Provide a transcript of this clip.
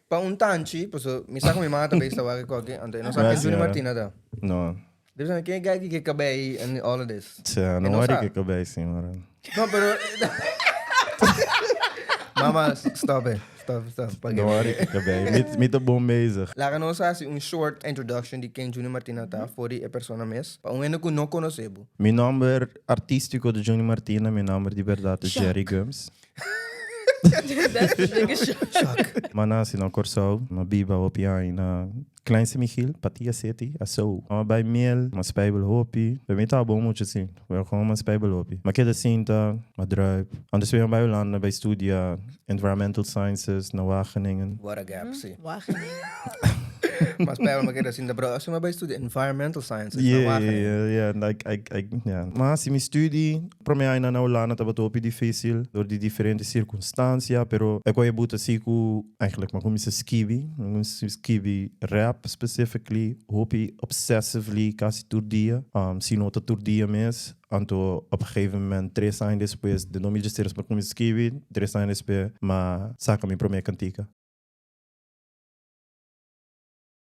Pa un tanchi, paso mi sa ku mi mama ta bezig ta wak e koki, anto e no sa ken Juni Martina ta. No. Debe sa ken e guy ki ke kabei and all of this. Tja, no wari ke kabei señora. No, pero Mama, stop it. Stop, stop. Pa No wari ke kabei. Mi ta bon bezig. Laga nos hasi un short introduction di ken Juni Martina ta for di e persona mes, pa un hende ku no konosé bo. Mi nomber artístiko ta Juni Martina, mi nomber di bèrdat ta Jerry Gumbs. That's the biggest shock. M'a nasi na Kòrsou, m'a biba hopi aña na Klein Sint Michiel, Patia City, Aso. M'a bai miel, m'a spijbel hopi. Pero mi tabata bon mucha si, pero gewoon m'a spijbel hopi. M'a keda sinta, m'a druip. Antes mi a bai Hulanda bai studia Environmental Sciences na Wageningen. What a gap, si. Wageningen. M'a spijbel, m'a keda sinta, pero asina m'a bai studia Environmental Sciences na Wageningen. Yeah, yeah, like, I, yeah. M'a hasi mi studi. Prome añanan na Hulanda tabata hopi difícil dor di diferente circunstancia, pero e koe buta si cu eigenlijk mi a cuminsa skibi, mi a cuminsa skibi rap specifically, hopi obsessively casi tur dia, si no ta tur dia mes, anto op een gegeven moment 3 aña despues, den 2016 mi a cuminsa skibi, 3 aña despues mi a saca mi prome cantica.